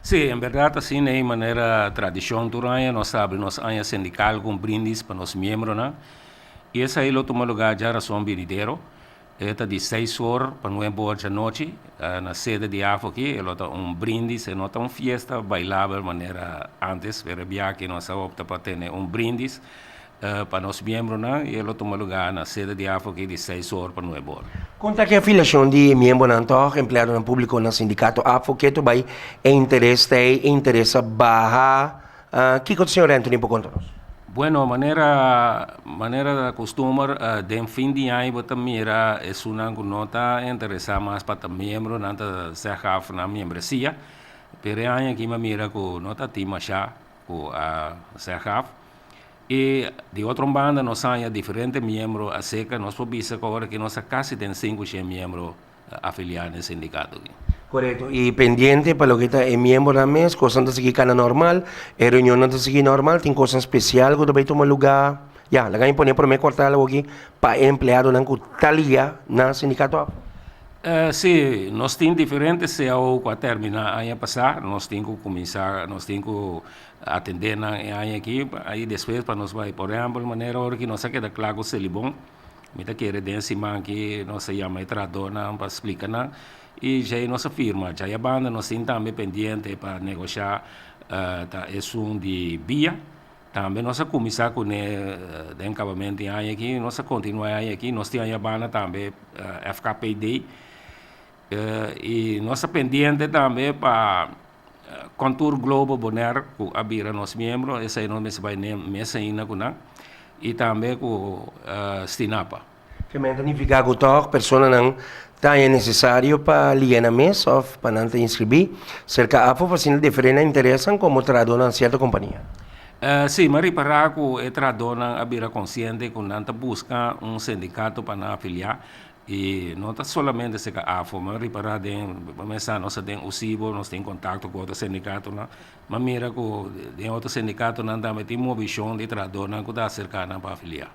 Si, en berdad asina e manera tradicion tur aña nos ta habri nos aña sindical cu un brindis pa nos miembronan y esai lo tuma lugar djarason binidero. E ta di 6 or pa 9 or djanochi na sede di AFO aki. E lo ta un brindis, e no ta un fiesta bailabel manera antes, pero e biaha aki nos a opta pa tene un brindis pa nos miembronan y e lo tuma lugar na sede di AFO aki di 6 or pa 9 or. Conta cu afiliacion di miembronan toch, empleadonan publico na sindicato AFO, cu bay e interes e interes a baha. Kico señor Anthony por conta nos? Bueno, manera custumber, den fin di aña bo ta mira esunnan cu no ta interesa mas pa ta miembro, nan ta zeg af nan membresia. Pero e aña aki mi mira cu no ta tin masha cu a zeg af. Y di otro banda nos a haya diferente miembro acerca, nos por bisa cu awor cu nos casi tin 500 miembro afilia na sindicato aki. Corecto. Y pendiente pa loke ta e miembronan mes, cos ta sigui cana normal, e reunion ta sigui normal, tin cos special cu ta tuma lugar. Ya, laga pone prome kwartaal aki pa empleadonan cu ta liga na sindicato. Si, nos tin diferente CAO cu a termina aña pasa, nos tin cu cuminsa, nos tin cu atende nan aña aki, ey despues pa nos bay, por ehempel, manera ora cu nos a keda cla cu Selibon, mi ta kere den siman cu nos ta yama e trahadornan pa splica nan, y ya nos a firma, ya e banda nos tin tambe pendiente pa negocia ta esun di via. Tambe nos a cuminsa cu den acabamento di aña aki, nos a continua aña aki, nos tin e banda tambe FKPD y nos ta pendiente tambe pa Contour Global Bonaire cu a bira nos miembro, esey nos mester bay mes ainda cu nan y tambe cu Stinapa. Cu ta significa cu toch personanan ta necesario pa liga na mes of pa nan ta inscribi cerca AFO pa asina diferente interesan como trahador na cierto compania? Si, m'a ripara cu e trahadornan a bira consciente cu nan ta busca un sindicato pa nan afilia y no ta solamente cerca AFO, m'a ripara den, mesa nos den USIBO, nos tin contacto cu otro sindicatonan, m'a mira cu den otro sindicatonan tambe tin movecion di trahadornan cu ta acerca nan pa afilia.